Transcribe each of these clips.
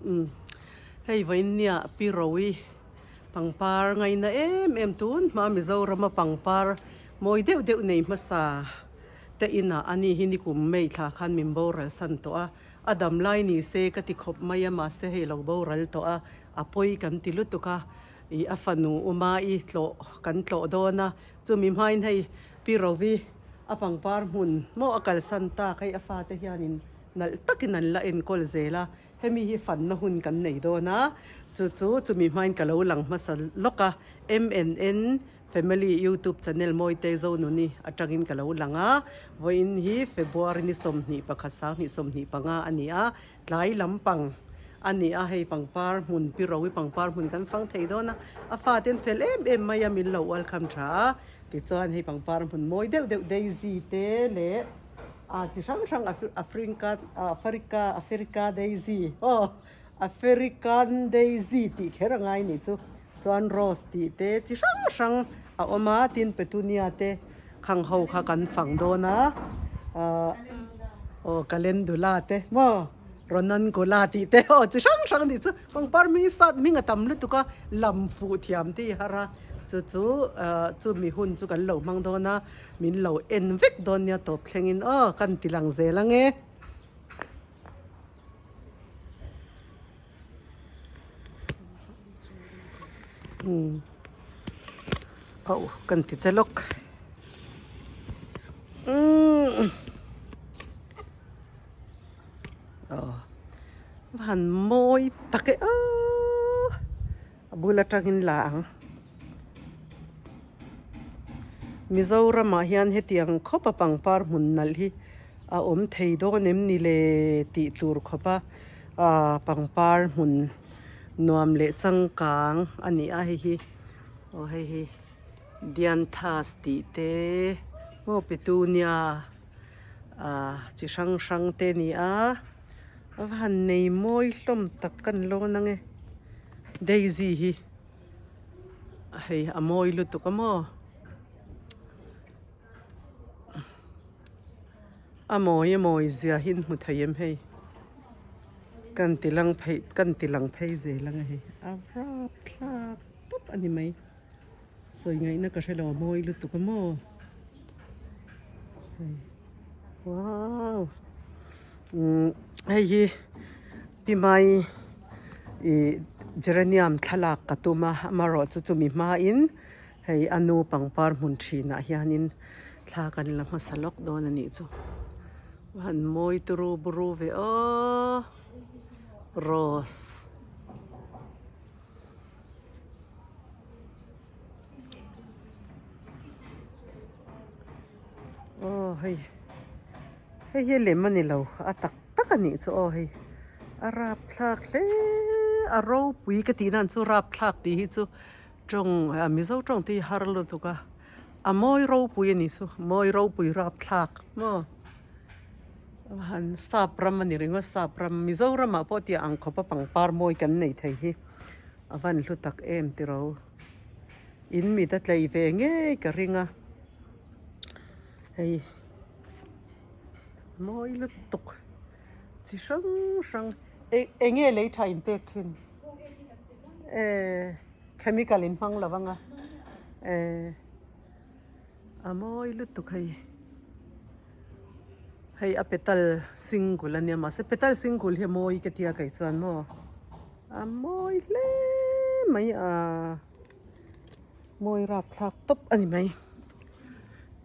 Umm hei vawinia Pi Rowi pangpar ngaina em em tun hma Mizorama pangpar mawi deuh deuh nei hmasa te inah a ni hi nikum May thla khan min boral san tawh a, a dam lai ni se ka ti khawp mai a mahse hei lo boral tawh a, a pawi kan ti lutuk a, ih a fanu Uma i tlawh kan tlawh dawn a, chumi hmain hei Pi Rowi a pangpar hmun maw a kalsan tak hei a fate hianin nalh takin an la enkawl zel a, hemi hi fanna hun kan nei dawn a, chu chu chumi hmain ka lo lang hmasa lawk a, MNN Family YouTube channel Mawite Zonuni atangin ka lo lang a, vawiin hi February ni 21 2025 a ni a, tlai lampang a ni a, hei pangpar hmun pi ro hi pangpar hmun kan fang thei dawn a, a fate an fel em em mai a min lo welcome tha a, tichuan hei pangpar hmun mawi deuh deuh daisy te leh Ah chi hrang hrang Afrinka Africa Africa daisy aw African daisy tih kher a ngai nih chu chuan rose tih te chi hrang hrang a awm a tin petunia te khang ho kha kan fang dawn a ah aw calendula te maw ronancula tih te aw chi hrang hrang nih chu pangpar hming sat hming a tam lutuk a lam fuh thiam te i har a chu chu ah chumi hun chu kan lo hmang dawn a. Min lo en vek dawn nia tawp thlengin aw kan ti lang zel ang e. Umm oh kan ti che lawk umm aw va han mawi tak e aw a bul atangin la ang. Mizoramah hian hetiang khawpa pangpar hmun nalh hi a awm thei dawn em ni le tih tur khawpa ahh pangpar hmun nuam leh changkang a ni a hei hi aw hei hi dianthas tih te maw petunia ahh chi hrang hrang te a ni a a va han nei mawi hlawm tak kan lawn ang e daisy hi. Hei a mawi lutuk a maw a mawi a mawi zia hi in hmu thei em hei kan ti lang phei kan ti lang phei zel ang a hei a rap thlak tawp a ni mai sawi ngaihna ka hrelo a mawi lutuk a maw hei wow umm hei hi. Pi Mai ih geranium thlalak ka tum a amarawh chu chumi hmain hei a nu pangpar hmun thinah hianin thla kan la hmasa lawk dawn a nih chu a han mawi turu buru ve aw rose. Aw hei hei hi lem a ni lo a tak tak a nih chu aw hei a rapthlak hle a ropui ka tih nan chu rapthlak tih hi chu tawng a mizo tawng te hi har lutuk a a mawi ropui a nih chu mawi ropui rapthlak maw a han sap ram a ni ringawt sap ram mizoramah pawh tiang ang khawpa pangpar mawi kan nei thei hi a van hlu tak em tiro in mit a tlei ve ngei ka ring a hei mawi lutuk chi hrang hrang eng eng nge lei tha in pek thin eh chemical in hmang lo ang a eh a mawi lutuk hei hei a petal single a nia mahse petal single hi a mawi ka tia kei chuan maw. A mawi hle mai a mawi rapthlak tawp a ni mai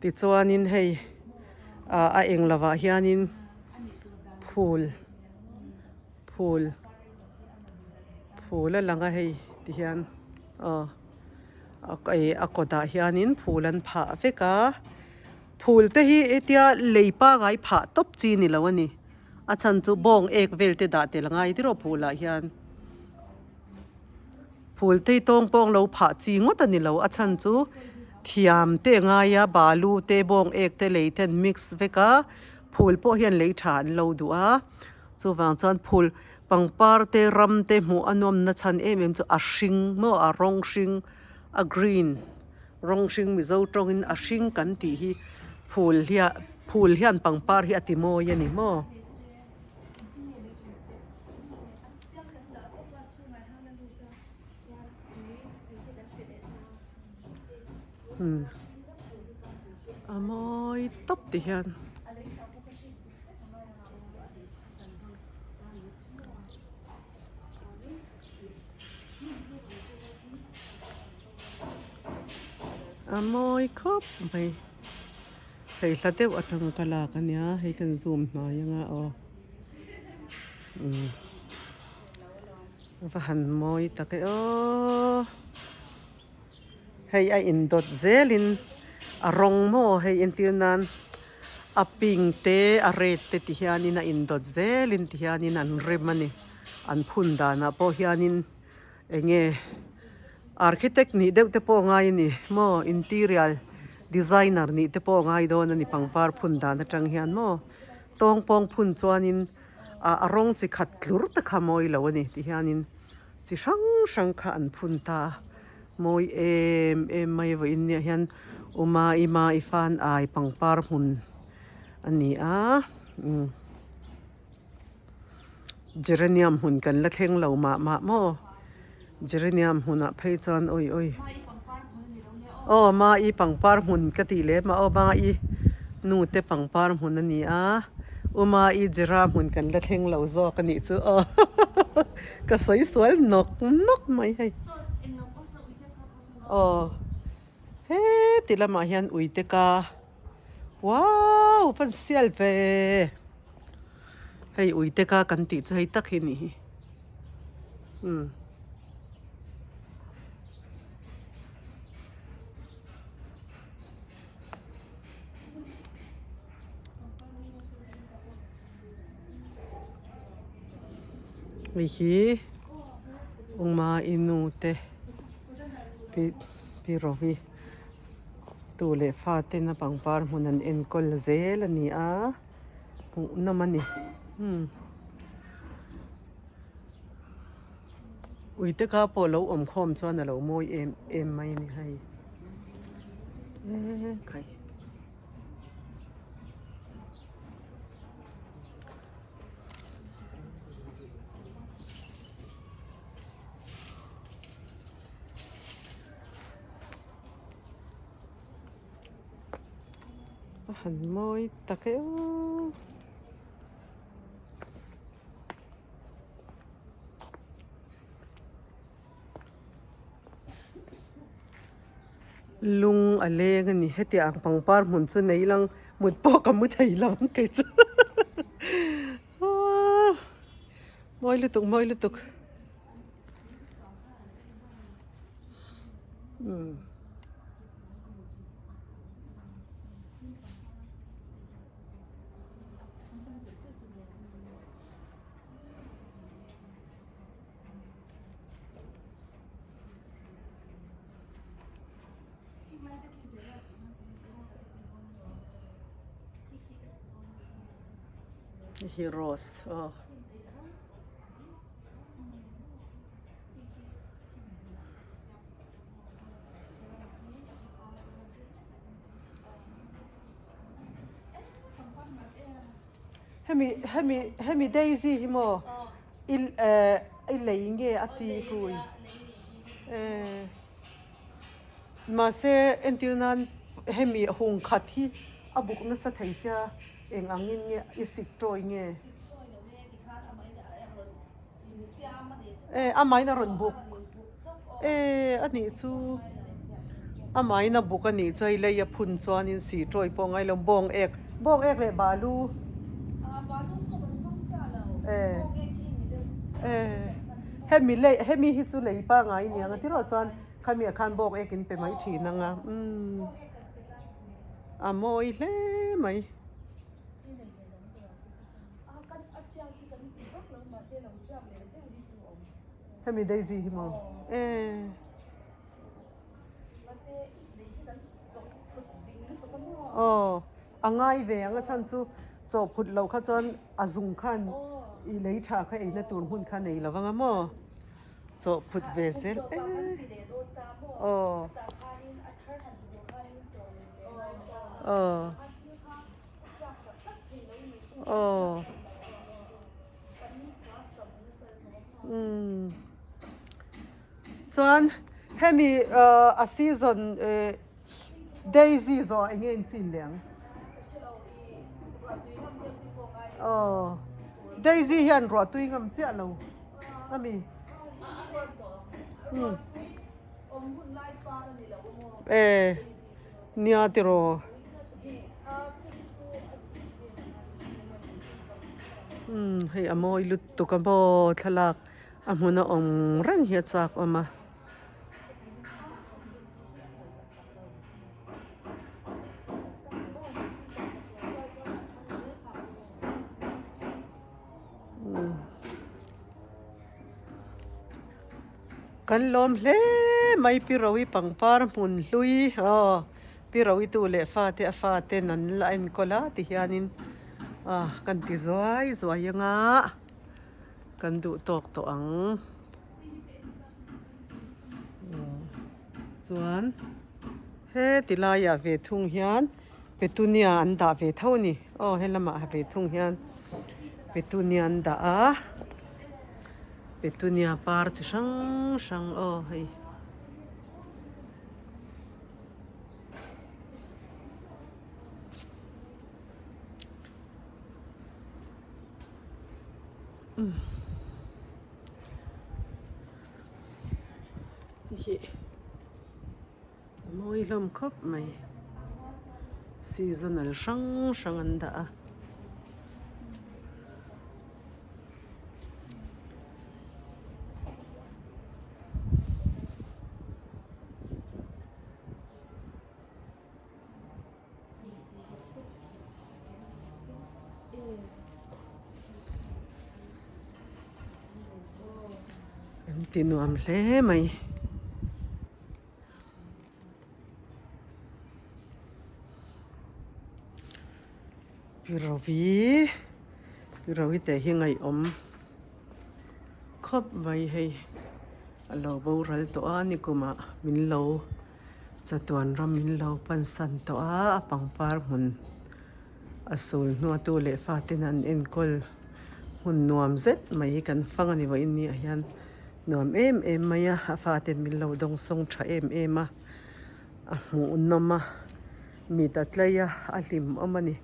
tichuanin hei ah a eng lovah hianin phul phul phul a lang a hei tihian aw a kawtah hianin phul an phah vek a phul te hi hetia lei pangai phah tawp chi ni lo a ni. A chhan chu bawng ek vel te dah tel a ngai tirh aw phul ah hian phul te hi tawng pawng lo phah chi ngawt a ni lo a chhan chu thiam te a ngai a balu te bawng ek te lei te an mix vek a phul pawh hian lei tha an lo duh a chuvang chuan phul pangpar te ram te hmuh a nawmna chhan em em chu a hring maw a rawng hring a green rawng hring mizo tawngin a hring kan tih hi phul hian phul hian pangpar hi a ti mawi a ni maw. Umm a mawi tawp ti hian. A mawi khawp mai hei hla deuh atanga ka lak ania hei kan zoom hnai anga aw umm va han mawi tak e aw hei a indawt zelin a rawng maw hei entir nan a pink te a red te ti hianin a indawt zelin ti hianin an rem a ni an phun danah pawh hianin. Eng nge architect nih deuh te pawh ngai a ni maw interior designer nih te pawh ngai dawn a ni pangpar phun dan atang hian maw tawng pawng phun chuanin ah a rawng chi khat tlur te kha mawi lo a ni ti hianin chi hrang hrang kha an phun ta a mawi em em mai a vawiin nia hian uma ima i fan ai pangpar hmun a ni a umm. Geranium hmun kan la thleng lo mah mah maw geranium hmunah phei chuan awi awi aw mai pangpar hmun ka tih leh mah aw mai nu te pangpar hmun a ni a u mai gera hmun kan la thleng lo zawk a nih chu aw ka sawi sual nawk nawk mai hei aw heti lamah hian uite ka. Wow! Van sial ve! Hei uite kha kan tih chu hei tak hi nih hi. Umm. Hei hi Uma i nu te pi pi Rovi. Tu leh fa ten a pangpar hmun an enkawl zel a ni a hmuh nawm a ni umm uite ka pawh lo awm khawm chuan a lo mawi em em mai a ni hei eee khai. A han mawi tak e aw. Lung a leng a ni hetiang pangpar hmun chu nei lang mut pawh ka mu thei lo ang kei chu mawi lutuk mawi lutuk. Hi rose aw. Hemi hemi hemi daisy hi maw i eh i lei nge a chi hui eh mahse entir nan hemi hung khat hi a buk nasa thei sia eng angin nge i sik tawi nge. Eh amahin a rawn buk eh a nih chu amahin a buk a nih chu hei lei a phun chuanin si tawi pawh a ngai lo bawng ek bawng ek leh balu eh eh hemi lei hemi hi chu lei pangngai a ni ang a tiraw chuan khami ah khan bawng ek in pe mai thin ang a umm a mawi hle mai. Hemi daisy hi maw eh. Aw a ngai ve ang a chhan chu chaw phut loh kha chuan a zung khan i lei tha kha eina tur hmun kha nei lo vang a maw chaw phut ve zel e aw aw. Aw umm chuan hemi ahh a season eh. Daisy zawh ah enge in chin leh ang? Aw Daisy hian ruah tui ngam chiah lo ami? Umm e nia tiraw umm hei a mawi lutuk a maw thlalak a hmun a awm reng hi a chak awm a. Kan lawm hle mai Pi Rowi pangpar hmun hlui aw Pi Rowi tu leh fate a faten an la enkawl a ti hianin ah kan ti zuai zuai anga kan duh tawk tawh ang. Chuan heti laiah ve thung hian petunia an dah ve tho a ni aw he lamah ve thung hian petunia an dah a petunia par chi hrang hrang aw hei. Hei a mawi hlawm khawp mai seasonal hrang hrang an dah a. An ti nuam hle mai. Pirawi pirawi te hi ngaihawm khawp mai hei a lo boral tawh a nikumah min lo. Chatuan ram min lo pansan tawh a, a pangpar hmun a sul hnuatu leh faten an enkawl hmun nuam zet mai hi kan fang a ni vawiin ni ah hian nuam em em mai a, a faten min lo dawngsawng tha em em a, a hmuhnawm a, mit a tlei a, a hlimawm a ni.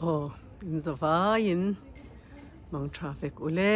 Aw in zavaiin mang tha vek ule.